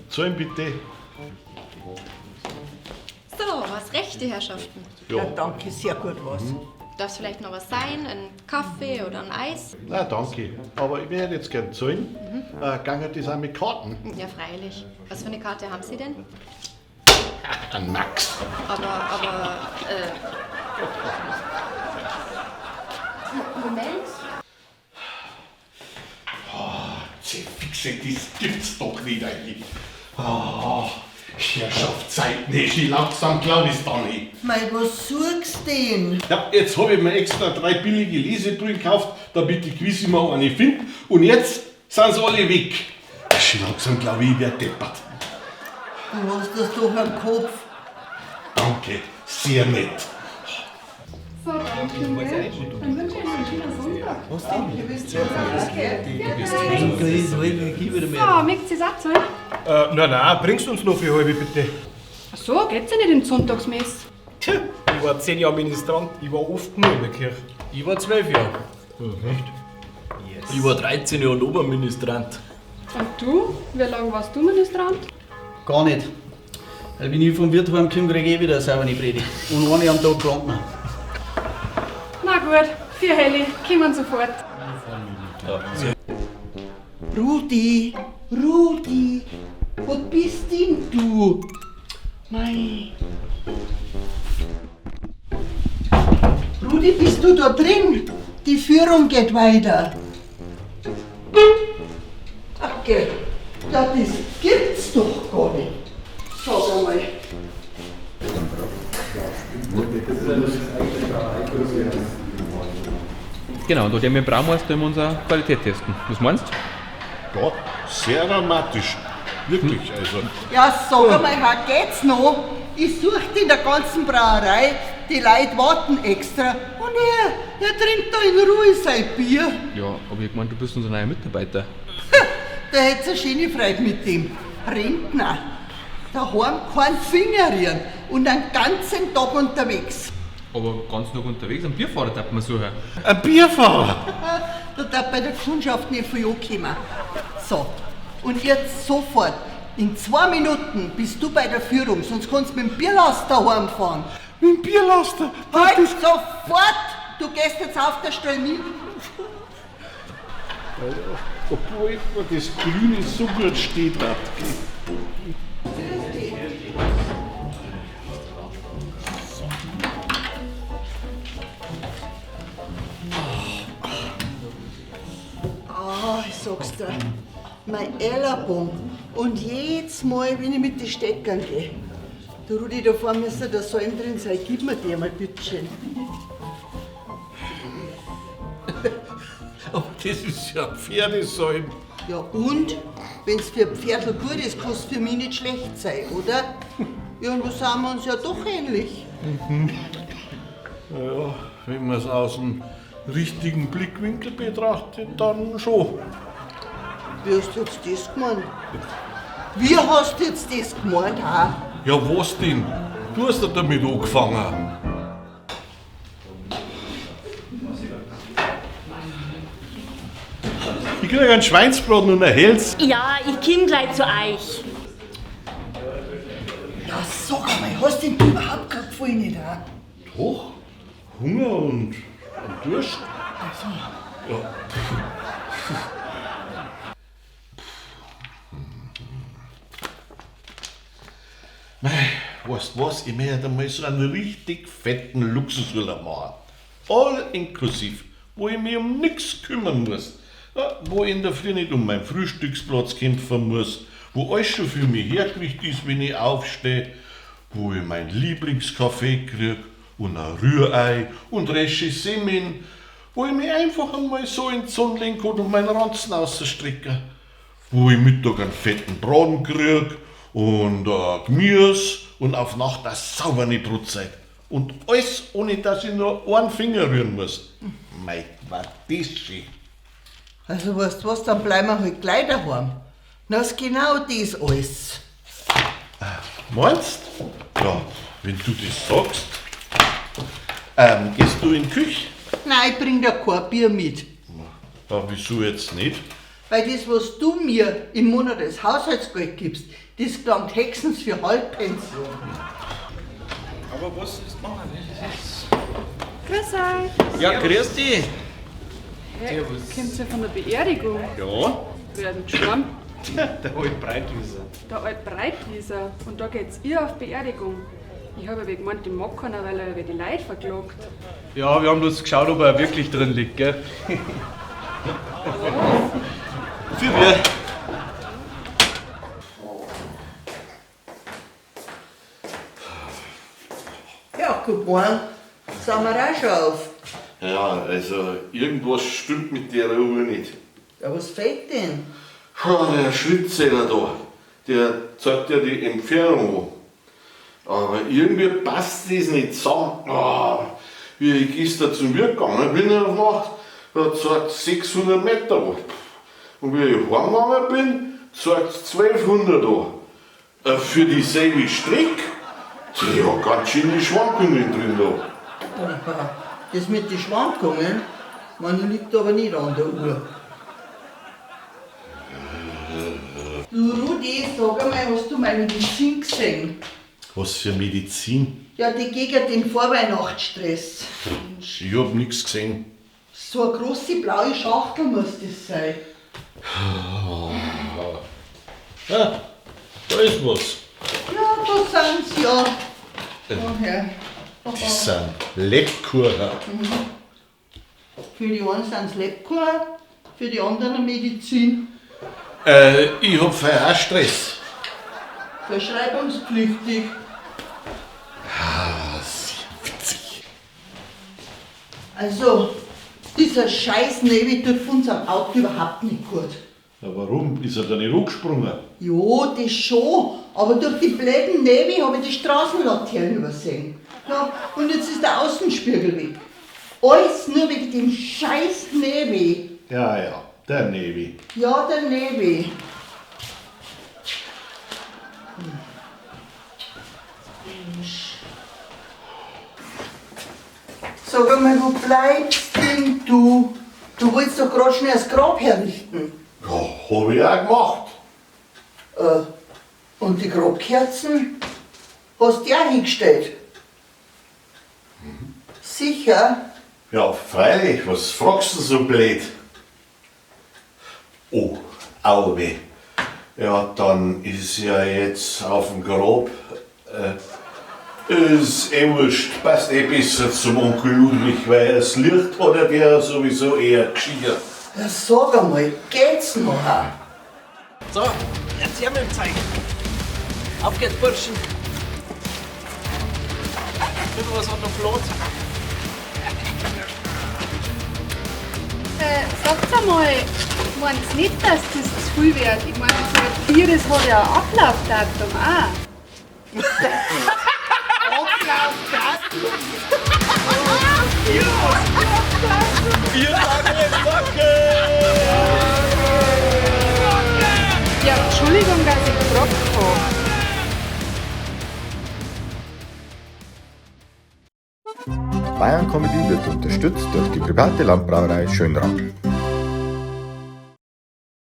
Zahlen bitte. So, was recht, die Herrschaften. Ja. Danke, sehr gut was. Darf es vielleicht noch was sein? Ein Kaffee oder ein Eis? Na, danke. Aber ich werde jetzt gern zahlen. Gange das auch mit Karten. Ja, freilich. Was für eine Karte haben Sie denn? Ein Max. Aber. Moment. Fixe, das gibt's doch nicht eigentlich. Ah, Herrschaftszeit, nee, schön langsam glaub ich's da nicht. Mei, was suchst denn? Ja, jetzt habe ich mir extra drei billige Lesebrillen gekauft, damit ich gewiss immer eine finde. Und jetzt sind sie alle weg. Schön langsam glaub ich, ich werd deppert. Du hast das doch am Kopf. Danke, sehr nett. So, danke schön. Dann wünsche ich Ihnen einen schönen Sonntag. So, mögt ihr auch zahlen? Nein, nein, bringst du uns noch für halbe bitte. Ach so, geht's ja nicht in die Sonntagsmesse. Tja, ich war 10 Jahre Ministrant, ich war oft genug in der Kirche. Ich war 12 Jahre. Echt? Ich war 13 Jahre Oberministrant. Und du? Wie lange warst du Ministrant? Gar nicht. Weil wenn ich vom Wirt heimkomme, kriege ich eh wieder eine saubere Predigt. Und eine am Tag krank mir. Na gut, vier Helle, kommen sofort. Rudi, Rudi, wo bist denn du? Mei. Rudi, bist du da drin? Die Führung geht weiter. Ach, gell, ja, das gibt's doch gar nicht. Sag einmal. Genau, und nachdem wir Braumeister tun wir unsere Qualität testen. Was meinst du? Ja, sehr dramatisch. Wirklich, also. Ja, sag einmal, Herr, geht's noch? Ich such die in der ganzen Brauerei, die Leute warten extra. Und er trinkt da in Ruhe sein Bier. Ja, aber ich gemeint, du bist unser neuer Mitarbeiter. Da hätt's eine schöne Freude mit dem. Rentner. Daheim keinen Finger rühren und einen ganzen Tag unterwegs. Aber ganz noch unterwegs, einen Bierfahrer darf man suchen. Ein Bierfahrer! Da darf bei der Kundschaft nicht viel ankommen. So, und jetzt sofort. In 2 Minuten bist du bei der Führung, sonst kannst du mit dem Bierlaster heimfahren. Mit dem Bierlaster? Halt sofort! Du gehst jetzt auf der Stelle mit. Obwohl mir das Grüne so gut steht hat. Ah, ich sag's dir, mein Ellerbogen. Und jedes Mal, wenn ich mit den Steckern gehe, du Rudi, da vorne müsste der Salm drin sein. Gib mir die einmal, bitteschön. Aber das ist ja Pferdesalm. Ja und? Wenn's für Pferdl gut ist, kann's für mich nicht schlecht sein, oder? Ja, und was sind wir uns ja doch ähnlich. Ja, wenn man es aus dem richtigen Blickwinkel betrachtet, dann schon. Wie hast du jetzt das gemeint? Wie hast du jetzt das gemeint, ha? Ja, was denn? Du hast ja damit angefangen. Ich krieg einen Schweinsbraten und ein Hels. Ja, ich komm gleich zu euch. Ja, sag einmal, hast denn du überhaupt kein Gefühl nicht, ha? Doch, Hunger und Durst. Also. Ja. Mei, weißt was, ich möchte einmal so einen richtig fetten Luxusurlaub machen. All inklusiv, wo ich mich um nichts kümmern muss. Ja, wo ich in der Früh nicht um meinen Frühstücksplatz kämpfen muss, wo alles schon für mich hergerichtet ist, wenn ich aufstehe, wo ich mein Lieblingskaffee krieg und ein Rührei und resche Semmeln, wo ich mich einfach einmal so in die Sonne legen kann und meinen Ranzen ausstrecke, wo ich Mittag einen fetten Braten krieg und Gemüse und auf Nacht eine saubere Brotzeit. Und alles, ohne dass ich nur einen Finger rühren muss. Mei, war das schön. Also weißt du was, dann bleiben wir halt gleich daheim. Na, ist genau das alles. Meinst? Ja, wenn du das sagst. Gehst du in die Küche? Nein, ich bring dir kein Bier mit. Ja, wieso jetzt nicht? Weil das, was du mir im Monat als Haushaltsgeld gibst, das gelangt höchstens für Halbpension. Aber was ist machen? Grüß euch. Ja, grüß dich. Hey, kommt ihr von der Beerdigung? Ja. Wer ist denn gestorben? Der alte Breitwieser. Der alte Breitwieser. Und da geht's ihr auf Beerdigung. Ich habe ja gemeint, den mag keiner, weil er über die Leute verklagt. Ja, wir haben bloß geschaut, ob er wirklich drin liegt, gell? Für wir. Ja, guten Morgen. Sind wir auch schon auf? Ja, also irgendwas stimmt mit der Uhr nicht. Ja, was fehlt denn? Schau, der Schrittzähler da, der zeigt ja die Entfernung an. Aber irgendwie passt das nicht zusammen. Ah, wie ich gestern zum Wirt gegangen bin in der Nacht, da zeigt 600 Meter an. Und wie ich heimgegangen bin, zeigt 1200 an. Für dieselbe Strecke, die hat ganz schöne Schwankungen drin da. Das mit den Schwankungen, man liegt aber nicht an der Uhr. Du Rudi, sag einmal, hast du meine Medizin gesehen? Was für Medizin? Ja, die gegen den Vorweihnachtsstress. Ich hab nichts gesehen. So eine große blaue Schachtel muss das sein. Ah, da ist was. Ja, da sind sie ja. Daher. Das sind Lebkuchen. Für die einen sind es Lebkuchen, für die anderen eine Medizin. Ich hab vorher auch Stress. Verschreibungspflichtig. Ah, sehr witzig. Also, dieser scheiß Navi tut von unserem Auto überhaupt nicht gut. Ja, warum? Ist er da nicht hochgesprungen? Ja, das schon, aber durch die blöden Navi habe ich die Straßenlaternen übersehen. Ja, und jetzt ist der Außenspiegel weg. Alles nur wegen dem scheiß Navi. Ja, ja, der Nevi. Ja, der Navi. Mensch. Sag einmal, wo bleibst denn du? Du wolltest doch gerade schnell das Grab herrichten. Ja, hab ich auch gemacht. Und die Grabkerzen hast du auch hingestellt? Sicher? Ja, freilich, was fragst du so blöd? Oh, au weh. Ja, dann ist ja jetzt auf dem Grab. Ist eh wurscht, passt eh besser zum Onkel Ludwig, weil das Licht hat er der sowieso eher geschickert. Ja, sag einmal, geht's noch? So, jetzt her mit dem Zeug. Auf geht's, Burschen. Bisschen was hat noch Platz. Sagt's einmal, meint's nicht, dass das zu viel wird? Ich meine, so ein Bier, das hat ja ein Ablaufdatum auch. Ja, Entschuldigung, dass ich gefragt habe. Bayern Comedy wird unterstützt durch die private Landbrauerei Schönrath.